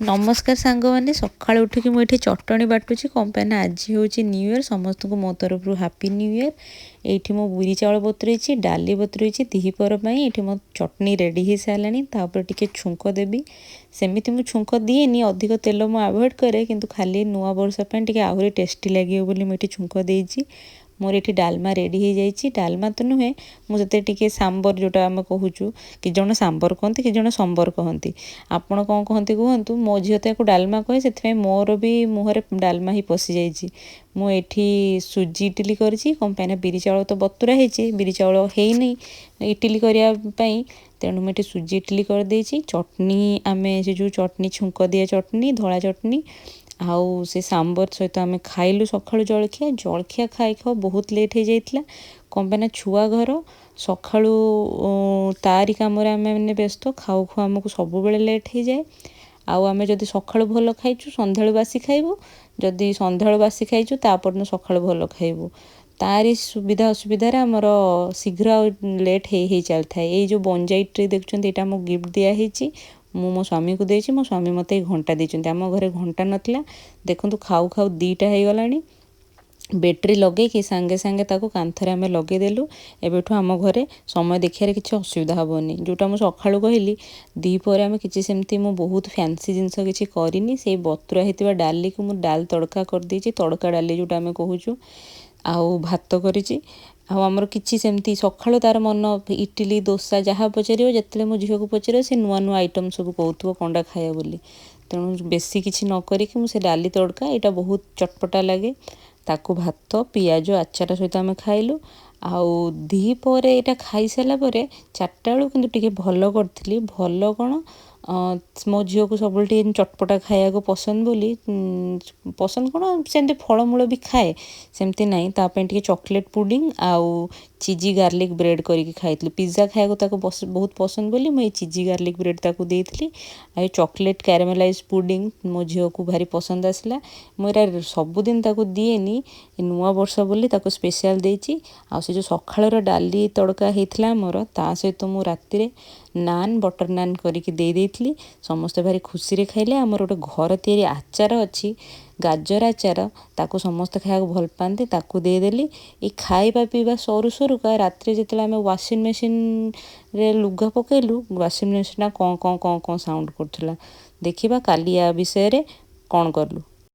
ନମସ୍କାର ସାଙ୍ଗମାନେ, ସକାଳୁ ଉଠିକି ମୁଁ ଏଠି ଚଟଣି ବାଟୁଛି। କ'ଣ ପାଇଁ ନା ଆଜି ହେଉଛି ନ୍ୟୁ ଇୟର୍। ସମସ୍ତଙ୍କୁ ମୋ ତରଫରୁ ହାପି ନ୍ୟୁ ଇୟର୍। ଏଇଠି ମୁଁ ବିରି ଚାଉଳ ବତୁରେଇଛି, ଡାଲି ବତୁରେଇଛି ଦ୍ୱିପହର ପାଇଁ। ଏଇଠି ମୋ ଚଟଣି ରେଡ଼ି ହେଇସାରିଲାଣି। ତାପରେ ଟିକେ ଛୁଙ୍କ ଦେବି। ସେମିତି ମୁଁ ଛୁଙ୍କ ଦିଏନି, ଅଧିକ ତେଲ ମୁଁ ଆଭଏଡ଼ କରେ, କିନ୍ତୁ ଖାଲି ନୂଆ ବର୍ଷ ପାଇଁ ଟିକେ ଆହୁରି ଟେଷ୍ଟି ଲାଗିବ ବୋଲି ମୁଁ ଏଠି ଛୁଙ୍କ ଦେଇଛି। ମୋର ଏଠି ଡାଲମା ରେଡ଼ି ହେଇଯାଇଛି। ଡାଲମା ତ ନୁହେଁ, ମୁଁ ସେଥିରେ ଟିକେ ସାମ୍ବର, ଯେଉଁଟା ଆମେ କହୁଛୁ, କି ଜଣ ସାମ୍ବର କହନ୍ତି, କି ଜଣ ସମ୍ବର କହନ୍ତି, ଆପଣ କ'ଣ କହନ୍ତି କୁହନ୍ତୁ। ମୋ ଝିଅ ତ ୟାକୁ ଡାଲମା କହେ, ସେଥିପାଇଁ ମୋର ବି ମୁହଁରେ ଡାଲମା ହିଁ ପଶିଯାଇଛି। ମୁଁ ଏଠି ସୁଜି ଇଟିଲି କରିଛି। କ'ଣ ପାଇଁ ନା ବିରି ଚାଉଳ ତ ବତୁରା ହେଇଛି, ବିରି ଚାଉଳ ହେଇନି ଇଟିଲି କରିବା ପାଇଁ, ତେଣୁ ମୁଁ ଏଠି ସୁଜି ଇଟିଲି କରିଦେଇଛି। ଚଟଣି ଆମେ ସେ ଯେଉଁ ଚଟଣି, ଛୁଙ୍କ ଦିଆ ଚଟଣି, ଧଳା ଚଟଣି ଆଉ ସେ ସାମ୍ବର ସହିତ ଆମେ ଖାଇଲୁ ସକାଳୁ ଜଳଖିଆ। ଜଳଖିଆ ଖାଇ ଖାଉ ବହୁତ ଲେଟ୍ ହେଇଯାଇଥିଲା। କ'ଣ ପାଇଁ ନା ଛୁଆ ଘର, ସକାଳୁ ତାରି କାମରେ ଆମେ ମାନେ ବ୍ୟସ୍ତ, ଖାଉ ଖାଉ ଆମକୁ ସବୁବେଳେ ଲେଟ୍ ହେଇଯାଏ। ଆଉ ଆମେ ଯଦି ସକାଳୁ ଭଲ ଖାଇଛୁ, ସନ୍ଧ୍ୟାବେଳୁ ବାସି ଖାଇବୁ। ଯଦି ସନ୍ଧ୍ୟାବେଳୁ ବାସି ଖାଇଛୁ, ତା ପରଦିନ ସକାଳୁ ଭଲ ଖାଇବୁ। ତାରି ସୁବିଧା ଅସୁବିଧାରେ ଆମର ଶୀଘ୍ର ଆଉ ଲେଟ୍ ହେଇ ହେଇ ଚାଲିଥାଏ। ଏଇ ଯେଉଁ ବଞ୍ଜାଇ ଟ୍ରି ଦେଖୁଛନ୍ତି, ଏଇଟା ଆମକୁ ଗିଫ୍ଟ ଦିଆହେଇଛି। ମୁଁ ମୋ ସ୍ୱାମୀକୁ ଦେଇଛି, ମୋ ସ୍ୱାମୀ ମୋତେ ଏଇ ଘଣ୍ଟା ଦେଇଛନ୍ତି। ଆମ ଘରେ ଘଣ୍ଟା ନଥିଲା। ଦେଖନ୍ତୁ, ଖାଉ ଖାଉ 2ଟା ହେଇଗଲାଣି। ବ୍ୟାଟେରୀ ଲଗେଇକି ସାଙ୍ଗେ ସାଙ୍ଗେ ତାକୁ କାନ୍ଥରେ ଆମେ ଲଗେଇଦେଲୁ। ଏବେଠୁ ଆମ ଘରେ ସମୟ ଦେଖିବାରେ କିଛି ଅସୁବିଧା ହେବନି। ଯେଉଁଟା ମୁଁ ସକାଳୁ କହିଲି, ଦ୍ୱିପହରେ ଆମେ କିଛି ସେମିତି ମୁଁ ବହୁତ ଫ୍ୟାନ୍ସି ଜିନିଷ କିଛି କରିନି। ସେଇ ବତୁରା ହେଇଥିବା ଡାଲିକୁ ମୁଁ ଡାଲ ତଡ଼କା କରିଦେଇଛି, ତଡ଼କା ଡାଲି ଯେଉଁଟା ଆମେ କହୁଛୁ, ଆଉ ଭାତ କରିଛି। ଆଉ ଆମର କିଛି ସେମିତି ସକାଳୁ ତାର ମନ ଇଟିଲି, ଦୋସା, ଯାହା ପଚାରିବ, ଯେତେବେଳେ ମୋ ଝିଅକୁ ପଚାରିବ, ସେ ନୂଆ ନୂଆ ଆଇଟମ୍ ସବୁ କହୁଥିବ କ'ଣଟା ଖାଇବା ବୋଲି। ତେଣୁ ବେଶୀ କିଛି ନ କରିକି ମୁଁ ସେ ଡାଲି ତଡ଼କା, ଏଇଟା ବହୁତ ଚଟପଟା ଲାଗେ, ତାକୁ ଭାତ, ପିଆଜ, ଆଚାର ସହିତ ଆମେ ଖାଇଲୁ। ଆଉ ଦ୍ୱିପହରେ ଏଇଟା ଖାଇସାରିଲା ପରେ 4ଟା ବେଳକୁ କିନ୍ତୁ ଟିକେ ଭଲ କରିଥିଲି। ଭଲ କ'ଣ, ମୋ ଝିଅକୁ ସବୁବେଳେ ଟିକେ ଚଟପଟା ଖାଇବାକୁ ପସନ୍ଦ ବୋଲି, ପସନ୍ଦ କ'ଣ, ସେମିତି ଫଳମୂଳ ବି ଖାଏ, ସେମିତି ନାହିଁ। ତା ପାଇଁ ଟିକେ ଚକୋଲେଟ୍ ପୁଡ଼ିଂ ଆଉ ଚିଜି ଗାର୍ଲିକ୍ ବ୍ରେଡ଼୍ କରିକି ଖାଇଥିଲି। ପିଜ୍ଜା ଖାଇବାକୁ ତାକୁ ବହୁତ ପସନ୍ଦ ବୋଲି ମୁଁ ଏଇ ଚିଜି ଗାର୍ଲିକ୍ ବ୍ରେଡ଼୍ ତାକୁ ଦେଇଥିଲି। ଆଉ ଏ ଚକୋଲେଟ୍ କ୍ୟାରାମେଲାଇଜ୍ ପୁଡ଼ିଂ ମୋ ଝିଅକୁ ଭାରି ପସନ୍ଦ ଆସିଲା। ମୁଁ ଏଇଟା ସବୁଦିନ ତାକୁ ଦିଏନି, ନୂଆ ବର୍ଷ ବୋଲି ତାକୁ ସ୍ପେଶିଆଲ୍ ଦେଇଛି। ଆଉ ସେ ଯେଉଁ ସକାଳର ଡାଲି ତଡ଼କା ହେଇଥିଲା ଆମର, ତା ସହିତ ମୁଁ ରାତିରେ ନାନ୍, ବଟର୍ ନାନ୍ କରିକି ଦେଇ ଦେଇଥିଲି। ସମସ୍ତେ ଭାରି ଖୁସିରେ ଖାଇଲେ। ଆମର ଗୋଟେ ଘର ତିଆରି ଆଚାର ଅଛି, ଗାଜର ଆଚାର, ତାକୁ ସମସ୍ତେ ଖାଇବାକୁ ଭଲ ପାଆନ୍ତି, ତାକୁ ଦେଇଦେଲି। ଏଇ ଖାଇବା ପିଇବା ସରୁ ସରୁକା ରାତିରେ ଯେତେବେଳେ ଆମେ ୱାସିଂ ମେସିନ୍ରେ ଲୁଗା ପକେଇଲୁ, ୱାସିଂ ମେସିନ୍ଟା କଁ କଁ କଁ କଁ ସାଉଣ୍ଡ କରୁଥିଲା। ଦେଖିବା କାଲି ୟା ବିଷୟରେ କ'ଣ କଲୁ।